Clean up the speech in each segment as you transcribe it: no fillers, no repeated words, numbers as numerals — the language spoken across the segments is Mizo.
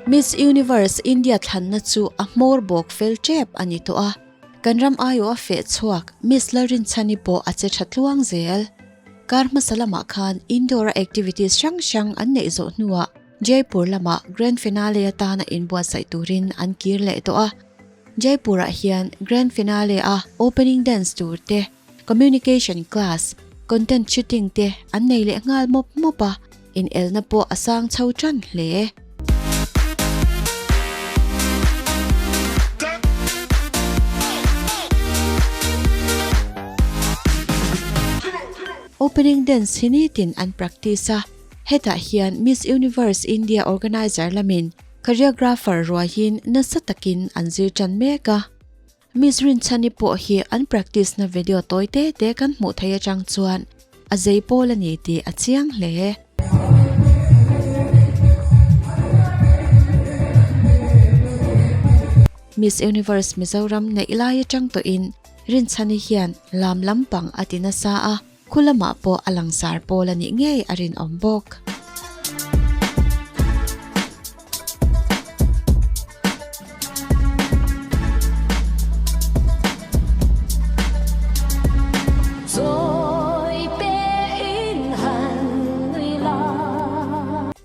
Miss Universe India thlanna chu a hmawr bawk fel tep a ni tawh a, kan ram aiawh a feh chhuak Miss Lalrinchhani pawh a che tha tluang zel. Kar hmasa lamah khan indoor a activities hrang hrang an neih zawh hnuah Jaipur lamah Grand Finale atana inbuatsaih turin an kir leh tawh a. Jaipur-ah hian Grand Finale a opening dance tur te, communication class, content shooting te an nei leh nghal mawp mawp a, inelna pawh a sang chho tan hle. Opening dance hi nitin an practice a, hetah hian Miss Universe India organiser lamin Choreographer ruaiin nasa takin an zir tan mek a. Miss Rinchhani pawh hi an practice na video tawi te te kan hmuh theih atang chuan a zei pawl a ni tih a chiang hle. Miss Universe Mizoram neih lai atang tawhin Rinchhani hian lam lampang a ti nasa a. Khu lamah pawh a langsar pawl a nih ngei a rinawm bawk.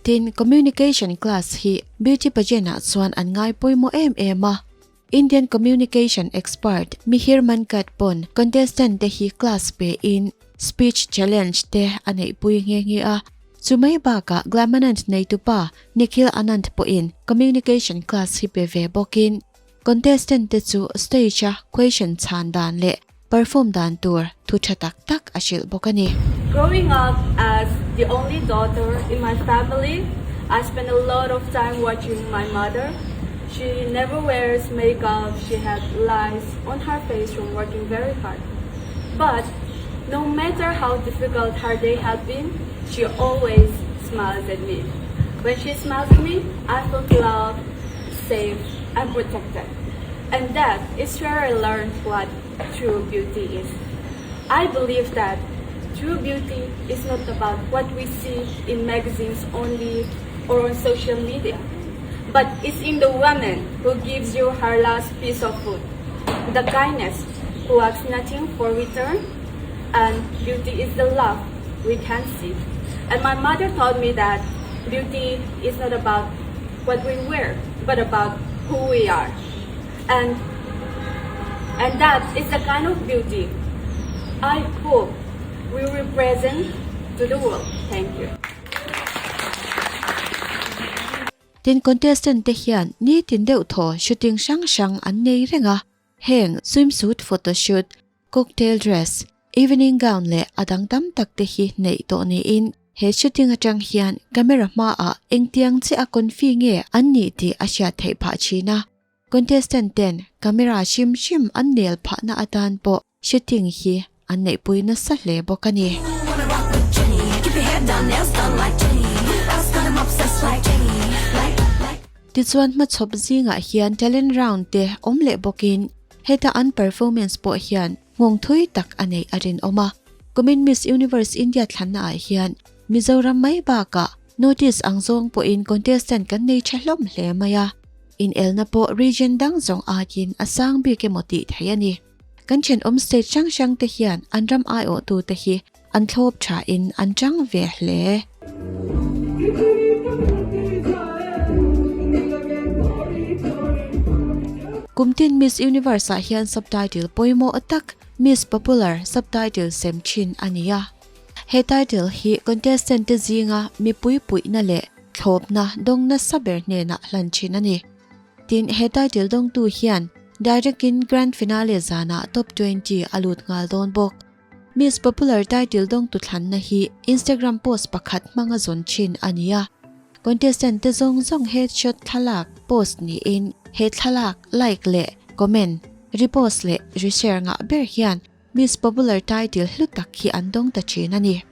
Tin, Communication class hi Beauty Pageant-ah chuan an ngai pawimawh em em a. Indian Communication Expert Mihir Mankad pawn contestant te hi class pe in speech challenge te a neihpui nghe nghe a. Chumai bakah Glamanand neitupa Nikhil Anand pawhin communication class hi pe ve bawkin contestant te chu stage a question chhan dan leh perform dan tur thu tha tak tak a hrilh bawk a ni. Growing up as the only daughter in my family, I spent a lot of time watching my mother. She never wears makeup, she had lines on her face from working very hard. But no matter how difficult her day had been, she always smiles at me. When she smiles at me, I feel loved, safe, and protected. And that is where I learned what true beauty is. I believe that true beauty is not about what we see in magazines only or on social media, but it's in the woman who gives you her last piece of food, the kindness who asks nothing for return, and beauty is the love we can see. And my mother taught me that beauty is not about what we wear, but about who we are. And and that is the kind of beauty I hope we represent to the world. Thank you. Tin contestant te hian nitin deuh thaw shooting hrang hrang an nei reng a, heng swimsuit photoshoot, cocktail dress, evening gown leh a dang tam tak te hi neih tawh niin he shooting atang hian camera hmaah engtiang chiah a confi nge an nih tih a hriat theih phah thin a. Contestant ten camera hrim hrim an nel phahna atan pawh shooting hi an neihpui nasa hle bawk a ni. Tichuan hmachhawp zingah hian talent round te awm leh bawkin heta an performance pawh hian nghawng thui tak a neih a rinawm a. Kumin Miss Universe India thlanna ah hian Mizoram mai bakah notice ang zawng pawhin contestant kan nei tha hlawm hle mai a, inelna pawh region dang zawng aiin a sang bik emaw tih theih a ni. Kan thenawm state hrang hrang te hian an ram aiawhtute hi an thlawp thain an chang ve hle. Kumtin Miss Universe ah hian subtitle pawimawh tak Miss Popular subtitle sem thin a ni a. He title hi contestant te zinga mipui puihna leh thlawpna dawng nasa ber hnenah hlan thin a ni. Tin, he title dawngtu hian direct in Grand Finale zanah top 20 a lut nghal dawn bawk. Miss Popular title dawngtu thlanna hi Instagram post pakhat hmanga zawn thin a ni a. Contestant te zawng zawng headshot thlalak post niin he thlalak like leh comment, repost leh reshare ngah ber hian Miss Popular title hlu tak hi an dawng ta thin a ni.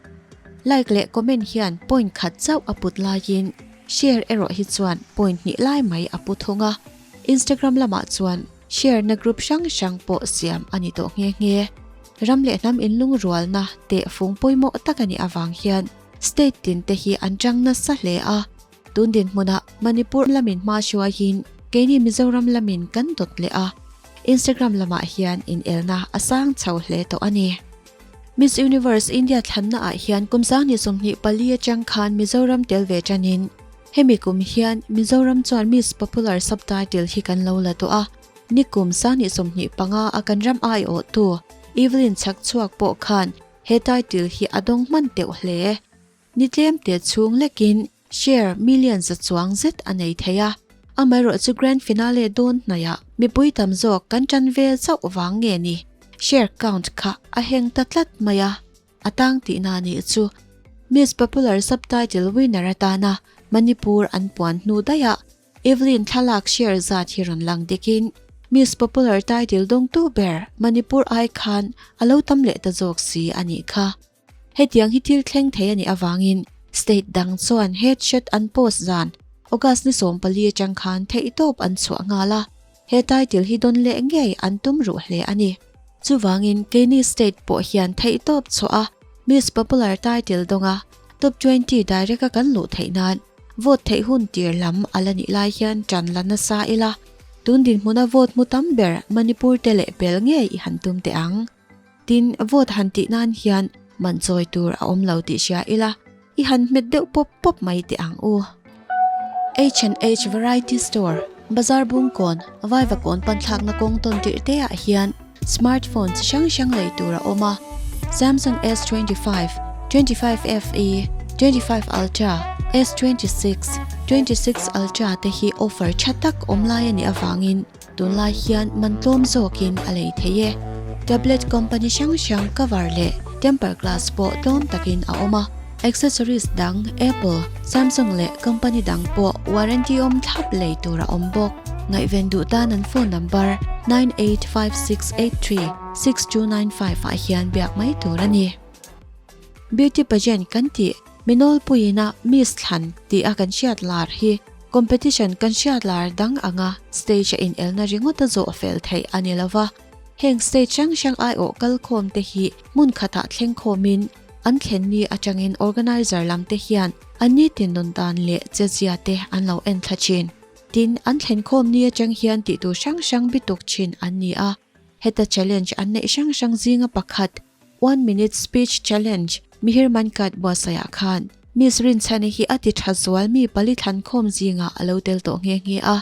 Like leh comment hian point khat chauh a put laiin share erawh hi chuan point hnih lai mai a pu thung a. Instagram lamah chuan share na group hrang hrang pawh siam a ni tawh nghe nghe. Ram leh hnam inlungrualna teh fung pawimawh tak a nih avang hian state tin te hi an chang nasa hle a. Tun dinhmunah Manipur lamin hma hruaiin keini Mizoram lamin kan dawt leh a, Instagram lamah hian inelna a sang chho hle tawh a ni. Miss Universe India thlanna ah hian kum 2024 atang khan Mizoram tel ve tanin hemi kum hian Mizoram chuan Miss Popular subtitle hi kan lo la tawh a, nikum 2025 a kan ram aiawhtu Evelyn Chhakchhuak pawh khan he title hi a dawng hman teuh hle. Ni tlem te chhung lekin share million za chuang zet a nei thei a, amaherawhchu grand finale dawn hnaiah mipui tam zawk kan tan vel chauh vang nge ni share count kha a heng ta tlat mai a, a tang tihna nih chu Miss Popular subtitle winner atana Manipur an puan hnu daihah Evelyn thlalak share zat hi rawn lang dikin Miss Popular title dawngtu ber Manipur ai khan a lo tam leh ta zawk si a nih kha. Hetiang hi thil thleng thei a nih avangin state dang chuan headshot an post zan August ni 14 atang khan theihtawp an chhuah nghal a, he title hi dawn leh ngei an tum ruh hle a ni. Chuvangin keini state pawh hian theihtawp chhuah a Miss Popular title dawnga top 20 direct a kan luh theih nan vote theih hun tir lam a la nih lai hian tan la nasa ila, tun dinhmuna vote hmu tam ber Manipur te leh pel ngei i han tum teh ang. Tin, vote han tih nan hian man chawi tur a awm lo tih hria ila, i han hmet deuh pawp pawp mai teh ang u. H and H Variety Store, Bazar Bungkawn, Vaivakawn panthlakna kawng tawn tirh te ah hian smartphone chi hrang hrang lei tur a awm a, Samsung S 25, 25 FE, 25 Ultra, S 26, 26 Ultra te hi offer tha tak awm lai a nih avangin Tunlai hian man tlawm zawkin a lei thei e. Tablet company hrang hrang cover leh temper glass pawh tlawm takin a awm a. Accessories dang Apple, Samsung leh company dang pawh warranty awm thlap lei tur a awm bawk. Ngaihven duh tan an phone number 9856836295 ah hian biak mai tur a ni. Beauty pageant kan tih Mi nawlpuiin a Miss thlan tih a kan hriat lar hi competition kan hriat lar dang anga stage a inelna ringawt a zawh fel theih a ni lova. Heng stage hrang hrang aiawh kalkhawm te hi hmun khatah thleng khawmin an thlen ni atangin organizer lam te hian an nitin nun dan leh chezia te an lo en thla thin. Tin, an thlen khawm ni atang hian tihtur hrang hrang bituk thin an ni a. Heta challenge an neih hrang hrang zinga pakhat One Minute Speech Challenge, Mihir Mankat buatsaihah khan Miss Rinchhani hi a ti tha zual mi pali thlankhawm zingah a lo tel tawh nghe nghe a.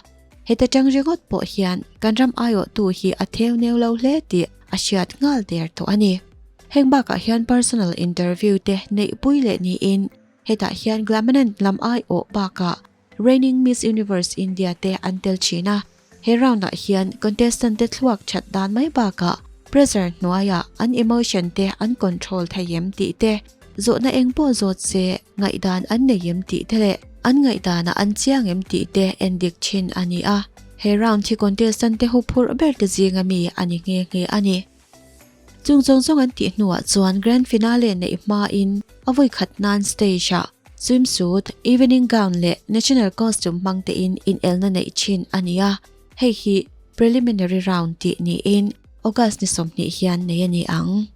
Heta tang ringawt pawh hian kan ram aiawhtu hi a theu neu lo hle tih a hriat nghal der tawh a ni. Heng bakah hian personal interview te neihpui leh niin hetah hian Glamanant lam aiawh bakah Reigning Miss Universe India te an tel thin a, he round ah hian contestant te thluak that dan mai bakah pressure hnuaiah an emotion te an control thei em tih te, zawhna eng pawh zawt se ngaihdan an nei em tih te leh an ngaihdanah an chiang em tih te en dik thin a ni a, he round hi contestant te huphurh ber te zinga mi a ni nghe nghe a ni. Chung zawng zawng an tih hnuah chuan grand finale neih hmain a vawi khat nan stage ah swimsuit, evening gown leh national costume hmang tein inelna neih thin a ni a, hei hi preliminary round tih niin August ni 20 hian nei a ni ang.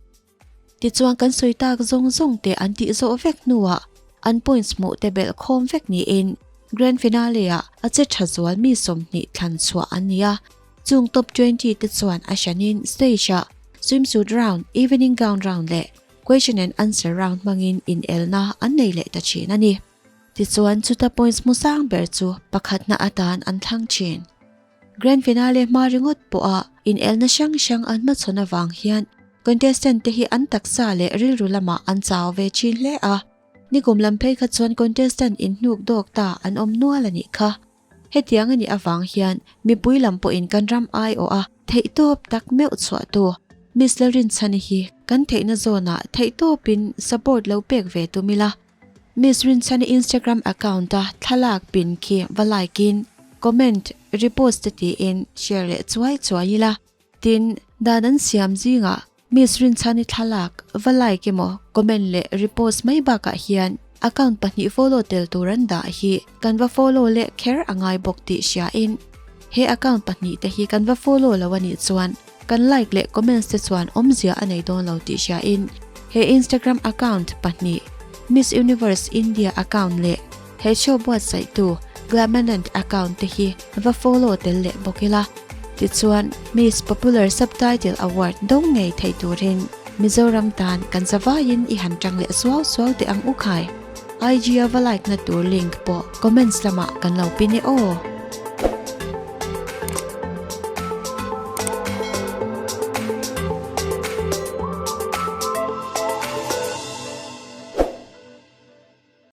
Tichuan kan sawi tak zawng zawng te an tih zawh vek hnuah an points hmuh te belh khawm vek niin grand finale ah a che tha zual mi 20 thlan chhuah an ni a, Chung top 20 te chuan a hranin stage ah swimsuit round, evening gown round leh question and answer round hmangin inelna an nei leh ta thin a ni. Tichuan chuta points hmu sang ber chu pakhatna atan an thlang thin. Grand finale hma ringawt pawha inelna hrang hrang an hmachhawn avang hian contestant te hi an taksa leh rilru lamah an chau ve thin hle a. Nikum lam phei kha chuan contestant inhnuk dawk ta an awm nual a nih kha. Hetiang a nih avang hian mipui lam pawhin kan ram aiawh a theihtawp tak meuh chhuah tu Miss Lalrinchhani hi kan theihna zawnah theihtawpin support lo pek ve tum ila. Miss Rinchhani Instagram account a thlalak pin khi va like in, comment, repost te tiin share leh chuai chuai ila. Tin, dan an siam zingah Miss Rinchhani thlalak va like emaw comment leh repost mai bakah hian account pahnih follow tel tur an dah hi kan va follow leh kher a ngai bawk tih hriain he account pahnih te hi kan va follow lo a nih chuan kan like leh comments te chuan awmzia a nei dawn lo tih hriain he Instagram account pahnih Miss Universe India account leh. He show buatsaihtu Glamanand account te hi va follow tel leh bawk ila. Tichuan, Miss Popular Subtitle Award dawng ngei thei turin Mizoram tan kan zavaiin i han tang leh suau suau teh ang u khai. IG a va like na tur link pawh comments lamah kan lo pin e aw.